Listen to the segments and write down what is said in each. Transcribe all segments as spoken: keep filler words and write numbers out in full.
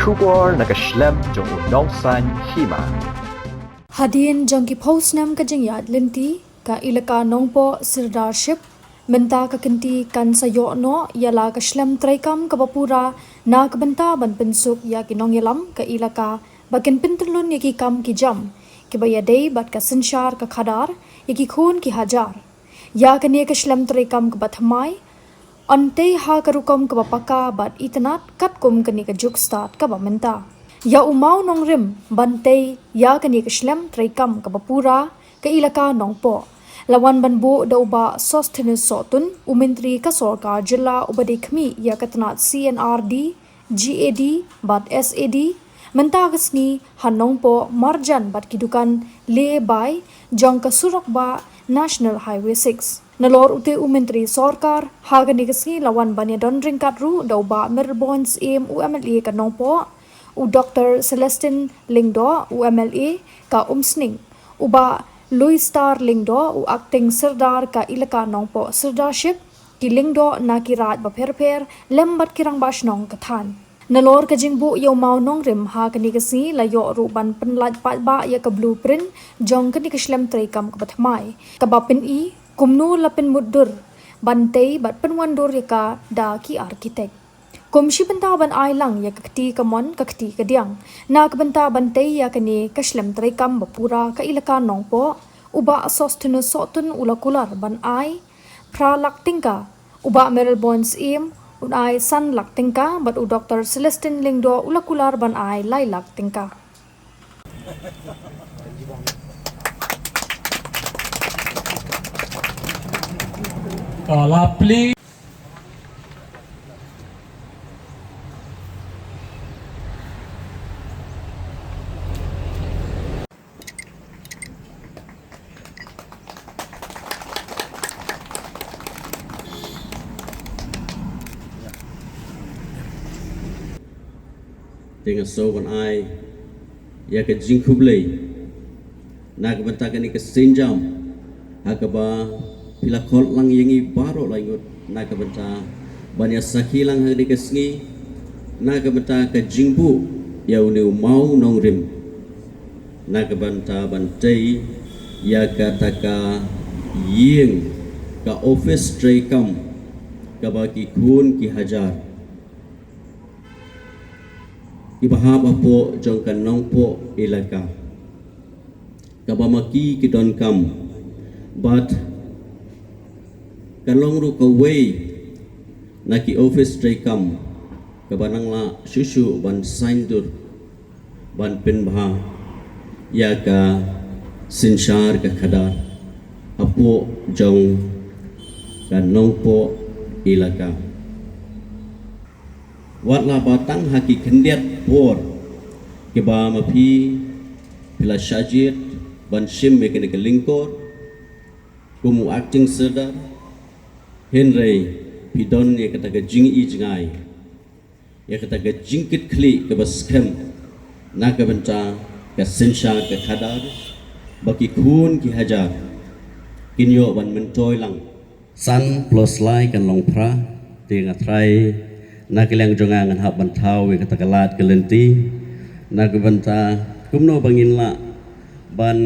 Khubor na ka shlem jong u Nongsaiñ Hima. Hadien jong ki phew snem ka jingïaid lynti, ka Elaka Nongpoh Sirdarship mynta ka kynti kan sa ïoh noh ïa la ka shlem treikam kaba pura na ka bynta ban pynsuk ïa ki nongïalam ka elaka ba kin pyntyllun ïa ki kam ki jam kiba ïadei bad ka synshar ka khadar ïa ki khun ki hajar. Ïa kane ka shlem treikam kaba thymmai yn tei ha ka rukom kaba paka bad itynnad katkum kane ka juk stad kaba mynta. Ïa u mawnongrim ban tei ïa kane ka shlem treikam kaba pura ka Elaka Nongpoh la wan ban buh da u Bah Sosthenes Sohtun, u Myntri ka Sorkar Jylla uba dei khmih ïa ka tnad C&RD, GAD bad SAD, mynta ka sngi ha Nongpoh marjan bad ki dukan leh bai jong ka surok bah National Highway six. Nalor ute u Myntri Sorkar, ha kane ka sngi la wan ban ïadon ryngkat ruh da u Bah Mayralborn Syiem, u MLA ka Nongpoh, u Doktor Celestine Lyngdoh, u MLA ka Umsning, u Bah Louistar Lyngdoh, u Acting Sirdar ka Elaka Nongpoh Sirdarship, ki lyngdoh na ki raid bapher bapher lem bad ki rangbah shnong ka thaiñ. Nalor ka jingbuh ïa u mawnongrim ha kane ka sngi la ïoh ruh ban pynlait paidbah ïa ka blueprint jong kane ka shlem treikam kaba thymmai, kaba pyni kumno la pynmutdur ban tei bad pynwandur ïa ka da ki architect. Kum shi bynta ban ai lang ïa ka kti kamon ka kti kadiang na ka bynta ban tei ïa kane ka shlem treikam ba pura ka Elaka Nongpoh, u Bah Sosthenes Sohtun u la kular ban ai phra lak tyngka, u Bah Mayralborn Syiem un ai san lak tyngka bad u Doktor Celestine Lyngdoh u la kular ban ai lai lak tyngka. Ka la plie. Te nga sngewbha ban ai ïa ka jingkhublei na ka bynta kane ka sienjam ha kaba phi la khot lang ïa ngi baroh lai ngut na ka bynta ban ïa sakhi lang ha kane ka sngi na ka bynta ka jingbuh ïa une u mawnongrim na ka bynta ban tei ïa kata ka ïing, ka office treikam kaba ki khun ki hajar kiba hap hapoh jong ka Nongpoh Elaka, kaba ma ki ki donkam bad ka long ruh kawei na ki office treikam kaba nang lah shuh shuh ban saiñdur ban pynbha ïa ka synshar ka khadar hapoh jong ka Nongpoh Elaka. Wat la ba tang ha ki khyndiat por kiba ma phi phi la shah jied ban shim ïa kane ka lyngkor kum u acting sirdar, hynrei phi don ïa kata ka jingïohi jngai, ïa kata ka jingkitkhlieh kaba skhem na ka bynta ka synshar ka khadar ba ki khun ki hajar kin ïoh ban myntoi lang. San plus lai kan long phra, te nga trai na ka liang jong nga ngan hap ban thaw ïa kata ka lad ka lynti na ka bynta kumno ba ngin lah ban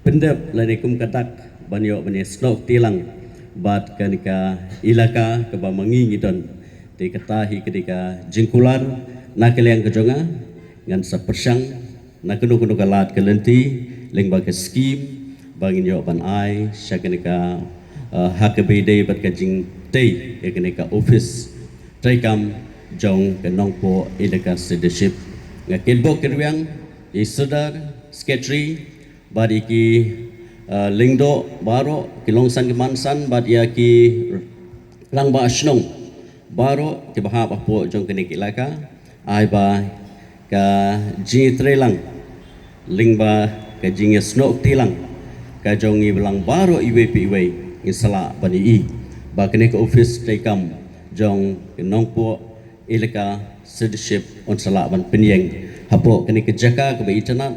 pyndep lane kum ka dak ban ïoh ban ïasnoh kti lang bad kane ka elaka kaba ma ngi ngi don. Te kata hi ka dei ka jingkular na ka liang ka jong nga, ngan sa pyrshang na kano kano ka lad ka lynti lyngba ka skim ba ngin ïoh ban ai sha kane ka, eh, ha kaba ïadei bad ka jingtei ïa kane ka office treikam jong ka Nongpoh Elaka Sirdarship. Nga kitbok kitrwiang ïa i sirdar, secretary, bad ïa ki, eh, lyngdoh baroh, ki longsan ki mansan bad ïa ki rangbah shnong baroh kiba hap hapoh jong kane ka elaka, ai ba ka jingïatreilang lyngba ka jingïasnoh kti lang ka jong ngi balang baroh iwei pa iwei ngin sa lah ban ïohi ba kane ka office treikam jong ka Nongpoh Elaka Sirdarship un sa lah ban pynïeng hapoh kane ka jaka kaba itynnad.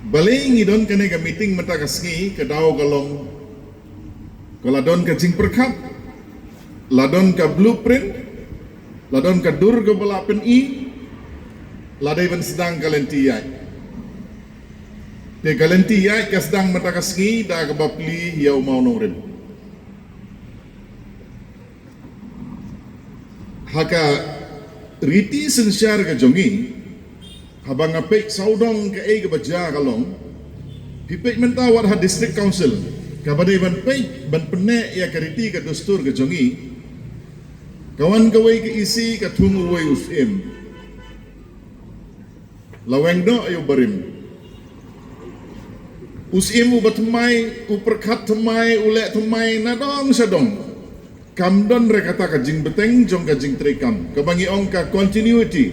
Balei ngi don kane ka meeting mynta ka sngi, ka daw ka long ka la don ka jingpyrkhat, la don ka blueprint, la don ka dur kaba la pyni, La dei ban sdang ka lynti ïaid. Te ka lynti ïaid ka sdang mynta ka sngi da kaba plie ïa u mawnongrim. Ha ka riti synshar ka jong ngi, haba nga peit sawdong kaei kaba jia ka long, phi peit mynta wat ha District Council, kaba dei ban peit, ban pynneh ïa ka riti ka dustur ka jong ngi, ka wan kawei ka E C ka thung uwei u Syiem. La weng noh ïa u barim. U Syiem uba thymmai, u pyrkhat thymmai, u leh thymmai, na dong sha dong. Kam don re kata ka jingbteng jong ka jingtreikam, kaba ngi ong ka continuity.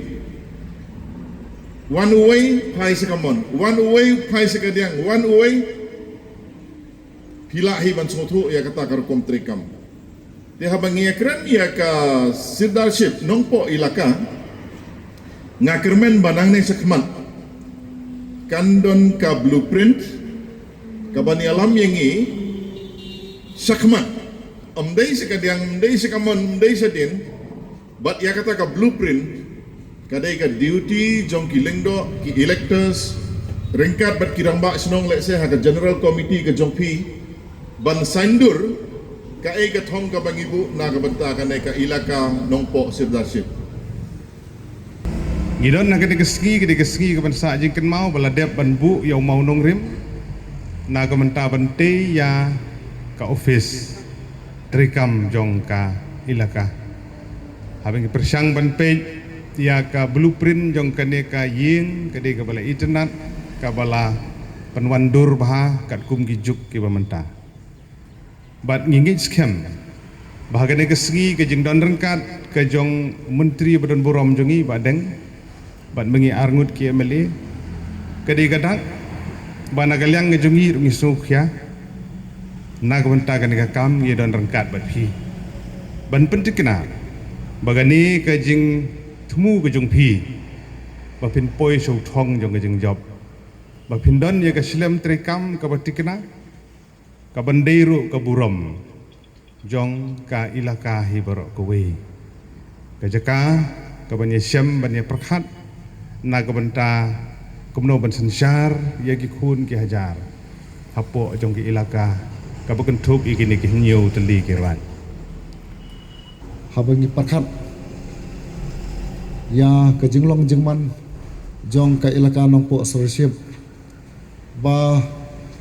Wan uwei, phai sha kamon. Wan uwei, phai sha kadiang. Wan uwei, phi lah hi ban sngewthuh ïa kata ka rukom treikam. Te haba ngi ïakren ïa ka Sirdarship Nongpoh Elaka, nga kyrmen ba nangne shakhmat kan don ka blueprint kaban ïalam ïa ngi shakhmat. Ym dei sha kadiang, ym dei sha kamon, ym dei shadien. Bad ïa kata ka blueprint ka dei ka duty jong ki lyngdoh, ki electors, ryngkat bad ki rangbah shnong, lehse ha ka general committee ka jong phi, ban saiñdur kaei ka thong kaba ngi buh na ka bynta kane ka Elaka Nongpoh Sirdarship. Ngi don ha kane ka sngi, kane ka sngi kaban sah jingkynmaw ba la dep ban buh ïa u mawnongrim na ka bynta ban tei ïa ka office treikam jong ka Elaka. Haba ngi pyrshang ban peit ïa ka blueprint jong kane ka ïing, ka dei kaba la itynnad, kaba la pynwandur bha katkum ki juk kiba mynta. Bad ngi ngeit skhem ba ha kane ka sngi ka jingdon ryngkat ka jong u Myntri ba don burom jong ngi, Bah Deng, bad ma ngi arngut ki M L A, ka dei ka dak ba na ka liang ka jong ngi ruh ngi sngewkhia na ka bynta kane ka kam ngi don ryngkat bad phi ban pyntikna ba kane ka jingthmu ka jong phi ba phin poi sha u thong jong ka jingjop, ba phin don ïa ka shlem treikam kaba tikna, kaban dei ruh ka burom jong ka Elaka hi baroh kawei. Ka jaka kaban ïashem ban ïapyrkhat na ka bynta kumno ban synshar ïa ki khun ki hajar hapoh jong ka Elaka kaba kynthup ïa kine ki hynñiew tylli ki raid. Haba ngi pyrkhat ïa ka jinglong jingman jong ka Elaka Nongpoh Sirdarship, ba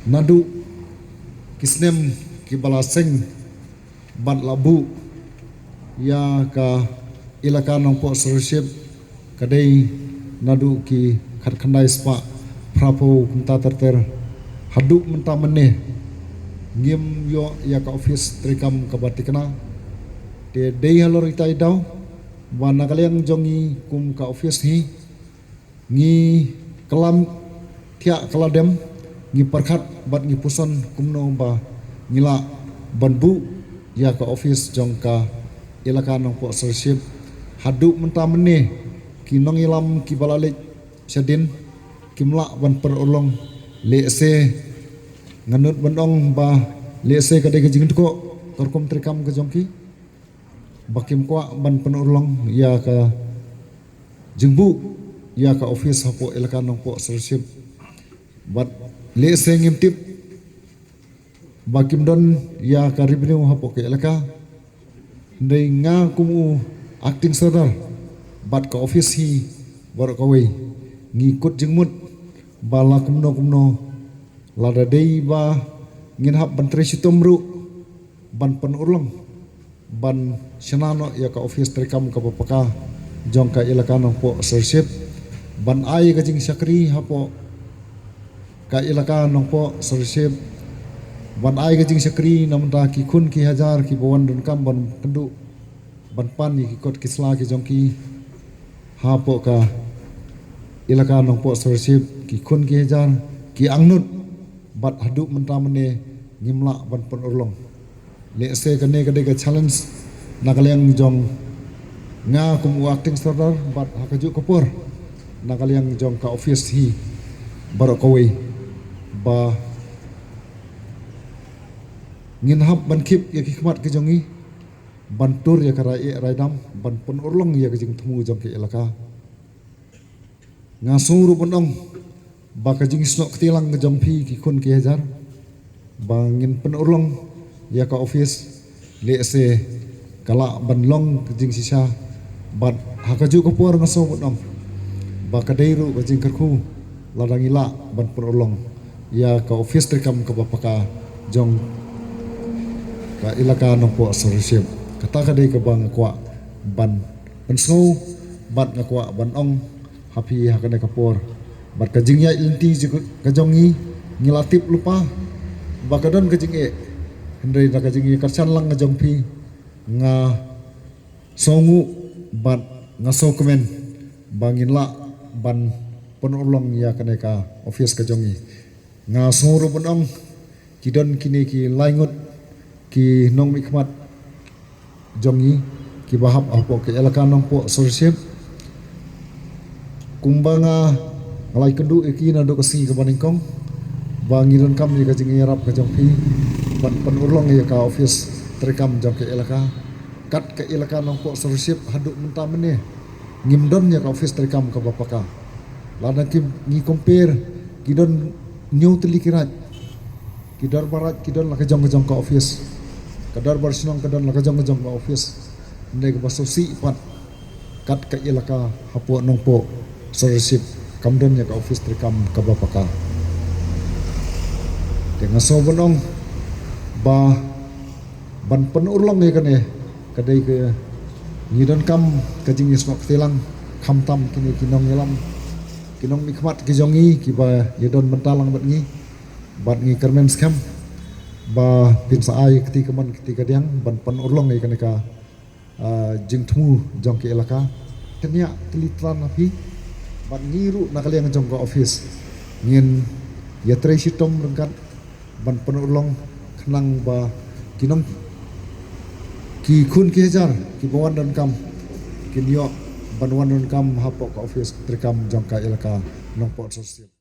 naduh ki snem kiba la seng bad la buh ïa ka Elaka Nongpoh Sirdarship, ka dei naduh ki khatkhyndai spah phraphew kumta ter ter haduh mynta mynne ngim ïoh ïa ka office treikam kaba tikna. Te dei halor ita i daw ba na ka liang jong ngi kum ka office hi, ngi klam thiah kladem, ngi pyrkhat bad ngi puson kumno ba ngi lah ban buh ïa ka office jong ka Elaka Nongpoh Sirdarship. Haduh mynta mynne ki nongïalam kiba la leit shadien kim lah ban pynurlong. Lehse nga nud ban ong ba lehse ka dei ka jingdkoh ka rukom treikam ka jong ki ba kim kwah ban pynurlong ïa ka jingbuh ïa ka office hapoh Elaka Nongpoh Sirdarship. Bad lehse ngim tip ba kim don ïa ka revenue hapoh ka Elaka. Hynrei nga kum u acting sordar bad ka office hi baroh kawei ngi kut jingmut ba la kumno kumno, lada dei ba ngin hap ban trei shitom ruh ban pynurlong ban shna noh ïa ka office treikam kaba paka jong ka Elaka Nongpoh Sirdarship, ban ai ka jingshakri hapoh ka Elaka Nongpoh Sirdarship, ban ai ka jingshakri na bynta ki khun ki hajar kiba wan donkam ban kynduh ban pan ïa ki kot ki sla ki jong ki hapoh ka Elaka Nongpoh Sirdarship, ki khun ki hajar ki angnud bad haduh mynta mynne ngim lah ban pynurlong. Lehse kane ka dei ka challenge na ka liang jong nga kum u acting sordar bad ha kajuh ka por na ka liang jong ka office hi baroh kawei ba ngin hap ban kip ïa ki khmat ki jong ngi ban tur ïa ka rai eh rai dam ban pynurlong ïa ka jingthmu jong ka Elaka. Nga sngew ruh ban ong ba ka jingsnoh kti lang ka jong phi ki khun ki hajar ba ngin pynurlong ïa ka office, lehse ka lah ban long ka jingshisha. Bad ha kajuh ka por nga sngew ban ong ba ka dei ruh ka jingkyrkhu lada ngi lah ban pynurlong ïa ka office treikam kaba paka jong ka Elaka Nongpoh Sirishep. Kata ka dei kaba nga kwah ban pynsngew bad nga kwah ban ong ha phi ha kane ka por. Bad ka jingïaid lynti ka jong ngi, ngi la tip lypa ba ka don ka jingeh, hynrei na ka jingïakyrshan lang ka jong phi, nga sngew bad nga sngewkmen ba ngin lah ban pynurlong ïa kane ka office ka jong ngi. Nga sngew ruh ban ong ki don kine ki lai ngut ki nongmihkhmat jong ngi kiba hap hapoh ka Elaka Nongpoh Sirishep. Kumba nga, nga la ïakynduh ïa ki naduh ka sngi kaba nyngkong ba ngi donkam ïa ka jingïarap ka jong phi ban pynurlong ïa ka office treikam jong ka Elaka. Kat ka Elaka Nongpoh Sirishep haduh mynta mynne ngim don ïa ka office treikam kaba paka. Lada ngi compare, ki don hynñiew tylli ki raid. Ki dorbar raid ki don la ka jong ka jong ka office. Ka dorbar shnong ka don la ka jong ka jong ka office. Hynrei kaba sngewsih pat, kat ka Elaka hapoh Nongpoh Sirishep kam don ïa ka office treikam kaba paka. Te nga sngew ban ong ba ban pynurlong ïa kane ka dei ka, ngi donkam ka jingïasnoh kti lang, khamtam kine ki nongïalam, ki nongmihkhmat ki jong ngi kiba ïadon bynta lang bad ngi. Bad ngi kyrmen skhem ba phin sa ai kti kamon kti kadiang ban pynurlong ïa kane ka, ah, jingthmu jong ka Elaka. Kynja tylli tran na phi bad ngi ruh na ka liang jong ka office ngin ïatrei shitom ryngkat ban pynurlong khnang ba ki nong, ki khun ki hajar kiba wan donkam kin ïoh ban wan donkam hapoh ka office treikam jong ka Elaka Nongpoh Sirishep.